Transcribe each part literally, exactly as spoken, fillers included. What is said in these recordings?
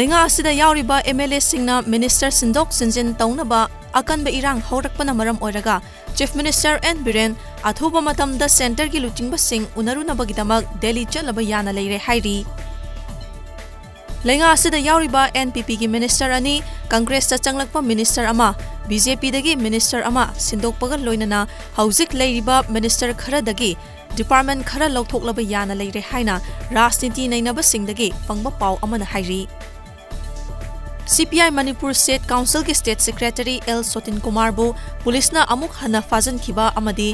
ꯂꯩꯉꯥꯛ ꯑꯁꯤꯗ ꯌꯥꯎꯔꯤꯕ M L A ꯁꯤꯡꯅ minister ꯁꯤꯟꯗꯣꯛ ꯁꯤꯟꯖꯤꯟ ꯇꯧꯅꯕ ꯑꯀꯟꯕ ꯏꯔꯥꯡ ꯍꯧꯔꯛꯄꯅ ꯃꯔꯝ ꯑꯣꯏꯔꯒ Chief Minister N ꯕꯤꯔꯦꯟ ꯑꯊꯨꯕ ꯃꯇꯝꯗ centreꯒꯤ ꯂꯨꯆꯤꯡꯕꯁꯤꯡ ꯎꯅꯔꯨꯅꯕꯒꯤꯗꯃꯛ ꯗꯦꯜꯂꯤ ꯆꯠꯂꯕ ꯌꯥꯅ ꯂꯩꯔꯦ ꯍꯥꯏꯔꯤ꯫ ꯂꯩꯉꯥꯛ ꯑꯁꯤꯗ ꯌꯥꯎꯔꯤꯕ N P Pꯒꯤ minister ꯑꯅꯤ, Congressꯇ ꯆꯪꯂꯛꯄ minister ꯑꯃ, BJPꯗꯒꯤ minister ꯑꯃ ꯁꯤꯟꯗꯣꯛꯄꯒ ꯂꯣꯏꯅꯅ ꯍꯧꯖꯤꯛ ꯂꯩꯔꯤꯕ minister ꯈꯔꯗꯒꯤ department ꯈꯔ ꯂꯧꯊꯣꯛꯂꯕ ꯌꯥꯅ ꯂꯩꯔꯦ ꯍꯥꯏꯅ ꯔꯥꯖꯅꯤꯇꯤ ꯅꯩꯅꯕꯁꯤꯡꯗꯒꯤ ꯐꯪꯕ ꯄꯥꯎ ꯑꯃꯅ ꯍꯥꯏꯔꯤ꯫ C P I Manipur State Councilꯒꯤ State Secretary L ꯁꯣꯇꯤꯟ ꯀꯨꯃꯥꯔꯕꯨ ꯄꯨꯂꯤꯁꯅ ꯑꯃꯨꯛ ꯍꯟꯅ ꯐꯥꯖꯤꯟꯈꯤꯕ ꯑꯃꯗꯤ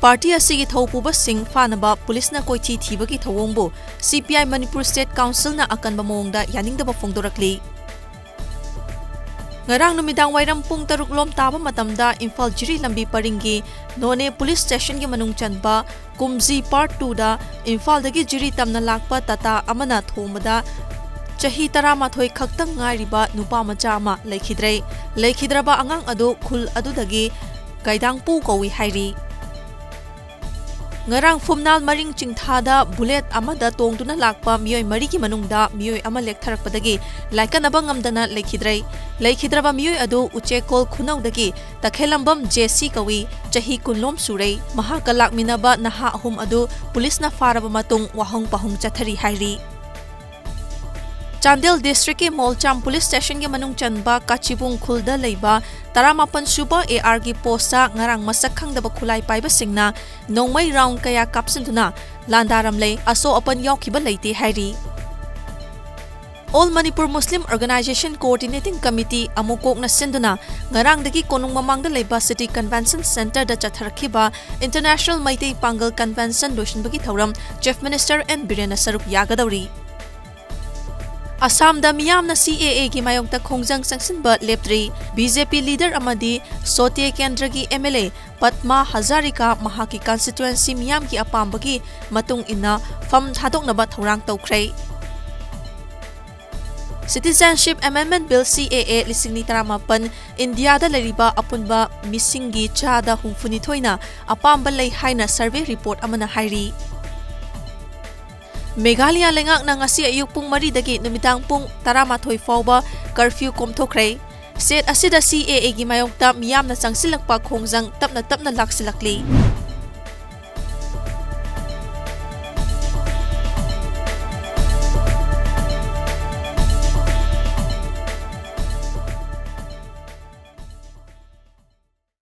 party ꯑꯁꯤꯒꯤ ꯊꯧꯄꯨꯕꯁꯤꯡ ꯐꯥꯅꯕ ꯄꯨꯂꯤꯁꯅ ꯀꯣꯏꯊꯤ ꯊꯤꯕꯒꯤ ꯊꯧꯑꯣꯡꯕꯨ C P I Manipur State Councilꯅ ꯑꯀꯟꯕ ꯃꯑꯣꯡꯗ ꯌꯥꯅꯤꯡꯗꯕ ꯐꯣꯡꯗꯣꯔꯛꯂꯤ꯫ ꯉꯔꯥꯡ ꯅꯨꯃꯤꯗꯥꯡ ꯋꯥꯏꯔꯝ ꯄꯨꯡ ꯇꯔꯨꯛ ꯂꯣꯝ ꯇꯥꯕ ꯃꯇꯝꯗ ꯏꯝꯐꯥꯜ ꯖꯤꯔꯤ ꯂꯝꯕꯤ ꯄꯔꯤꯡꯒꯤ ꯅꯣꯅꯦ police stationꯒꯤ ꯃꯅꯨꯡ ꯆꯟꯕ ꯀꯨꯝꯖꯤ Part Twoꯗ ꯏꯝꯐꯥꯜꯗꯒꯤ ꯖꯤꯔꯤ ꯇꯝꯅ ꯂꯥꯛꯄ ꯇꯥꯇꯥ ꯑꯃꯅ ꯊꯣꯡꯕꯗ ꯆꯍꯤ ꯇꯔꯥꯃꯥꯊꯣꯏ ꯈꯛꯇꯪ ꯉꯥꯏꯔꯤꯕ ꯅꯨꯄꯥ ꯃꯆꯥ ꯑꯃ ꯂꯩꯈꯤꯗ꯭ꯔꯦ꯫ ꯂꯩꯈꯤꯗ꯭ꯔꯕ ꯑꯉꯥꯡ ꯑꯗꯨ ꯈꯨꯜ ꯑꯗꯨꯗꯒꯤ ꯒꯥꯏꯗꯥꯡꯄꯨ ꯀꯧꯏ ꯍꯥꯏꯔꯤ꯫ ꯉꯔꯥꯡ ꯐꯨꯝꯅꯥꯜ ꯃꯔꯤꯡ ꯆꯤꯡꯊꯥꯗ bullet ꯑꯃꯗ ꯇꯣꯡꯗꯨꯅ ꯂꯥꯛꯄ ꯃꯤꯑꯣꯏ ꯃꯔꯤꯒꯤ ꯃꯅꯨꯡꯗ ꯃꯤꯑꯣꯏ ꯑꯃ ꯂꯦꯛꯊꯔꯛꯄꯗꯒꯤ ꯂꯥꯏꯀꯠꯅꯕ ꯉꯝꯗꯅ ꯂꯩꯈꯤꯗ꯭ꯔꯦ꯫ ꯂꯩꯈꯤꯗ꯭ꯔꯕ ꯃꯤꯑꯣꯏ ꯑꯗꯨ ꯎꯆꯦꯛꯀꯣꯜ ꯈꯨꯅꯧꯗꯒꯤ ꯇꯈꯦꯜꯂꯝꯕꯝ J C ꯀꯧꯏ, ꯆꯍꯤ ꯀꯨꯟ ꯂꯣꯝ ꯁꯨꯔꯦ꯫ ꯃꯍꯥꯛꯀ ꯂꯥꯛꯃꯤꯟꯅꯕ ꯅꯍꯥ ꯑꯍꯨꯝ ꯑꯗꯨ ꯄꯨꯂꯤꯁꯅ ꯐꯥꯔꯕ ꯃꯇꯨꯡ ꯋꯥꯍꯪ ꯄꯥꯎꯍꯪ ꯆꯠꯊꯔꯤ ꯍꯥꯏꯔꯤ꯫ ꯆꯥꯟꯗꯦꯜ districtꯀꯤ ꯃꯣꯜꯆꯥꯝ police stationꯒꯤ ꯃꯅꯨꯡ ꯆꯟꯕ ꯀꯥꯆꯤꯕꯨꯡ ꯈꯨꯜꯗ ꯂꯩꯕ ꯇꯔꯥꯃꯥꯄꯟ ꯁꯨꯕ ARꯒꯤ postꯇ ꯉꯔꯥꯡ ꯃꯁꯛ ꯈꯪꯗꯕ ꯈꯨꯠꯂꯥꯏ ꯄꯥꯏꯕꯁꯤꯡꯅ ꯅꯣꯡꯃꯩ round ꯀꯌꯥ ꯀꯥꯞꯁꯤꯟꯗꯨꯅ ꯂꯥꯟꯗꯥꯔꯝꯂꯦ꯫ ꯑꯁꯣꯛ ꯑꯄꯟ ꯌꯥꯎꯈꯤꯕ ꯂꯩꯇꯦ ꯍꯥꯏꯔꯤ꯫ All Manipur Muslim Organisation Coordinating Committee ꯑꯃꯨꯛ ꯀꯣꯛꯅ ꯁꯤꯟꯗꯨꯅ ꯉꯔꯥꯡꯗꯒꯤ ꯀꯣꯅꯨꯡ ꯃꯃꯥꯡꯗ ꯂꯩꯕ City Convention Centreꯗ ꯆꯠꯊꯔꯛꯈꯤꯕ International ꯃꯩꯇꯩ ꯄꯥꯡꯒꯜ Convention ꯂꯣꯏꯁꯤꯟꯕꯒꯤ ꯊꯧꯔꯝ Chief Minister N ꯕꯤꯔꯦꯟꯅ ꯁꯔꯨꯛ ꯌꯥꯒꯗꯧꯔꯤ꯫ ꯑꯁꯥꯝꯗ ꯃꯤꯌꯥꯝꯅ CAAꯒꯤ ꯃꯥꯌꯣꯛꯇ ꯈꯣꯡꯖꯪ ꯆꯪꯁꯤꯟꯕ ꯂꯦꯞꯇ꯭ꯔꯤ꯫ BJP leader ꯑꯃꯗꯤ ꯁꯣꯇꯦ ꯀꯦꯟꯗ꯭ꯔꯒꯤ MLA ꯄꯗꯃꯥ ꯍꯖꯥꯔꯤꯀꯥ ꯃꯍꯥꯛꯀꯤ constituency ꯃꯤꯌꯥꯝꯒꯤ ꯑꯄꯥꯝꯕꯒꯤ ꯃꯇꯨꯡ ꯏꯟꯅ ꯐꯝ ꯊꯥꯗꯣꯛꯅꯕ ꯊꯧꯔꯥꯡ ꯇꯧꯈ꯭ꯔꯦ꯫ Citizenship Amendment Bill, CAA, ꯂꯤꯁꯤꯡ ꯑꯅꯤ ꯇꯔꯥꯃꯥꯄꯟ ꯏꯟꯗꯤꯌꯥꯗ ꯂꯩꯔꯤꯕ ꯑꯄꯨꯟꯕ ꯃꯤꯁꯤꯡꯒꯤ ꯆꯥꯗ ꯍꯨꯝꯐꯨꯅꯤꯊꯣꯏꯅ ꯑꯄꯥꯝꯕ ꯂꯩ ꯍꯥꯏꯅ survey report ꯑꯃꯅ ꯍꯥꯏꯔꯤ꯫ ꯃꯦꯘꯥꯂꯌꯥ ꯂꯩꯉꯥꯛꯅ ꯉꯁꯤ ꯑꯌꯨꯛ ꯄꯨꯡ ꯃꯔꯤꯗꯒꯤ ꯅꯨꯃꯤꯗꯥꯡ ꯄꯨꯡ ꯇꯔꯥꯃꯥꯊꯣꯏ ꯐꯥꯎꯕ curfew ꯀꯣꯝꯊꯣꯛꯈ꯭ꯔꯦ꯫ State ꯑꯁꯤꯗ C A A ꯒꯤ ꯃꯥꯌꯣꯛꯇ ꯃꯤꯌꯥꯝꯅ ꯆꯪꯁꯤꯜꯂꯛꯄ ꯈꯣꯡꯖꯪ ꯇꯞꯅ ꯇꯞꯅ ꯂꯥꯛꯁꯤꯜꯂꯛꯂꯤ꯫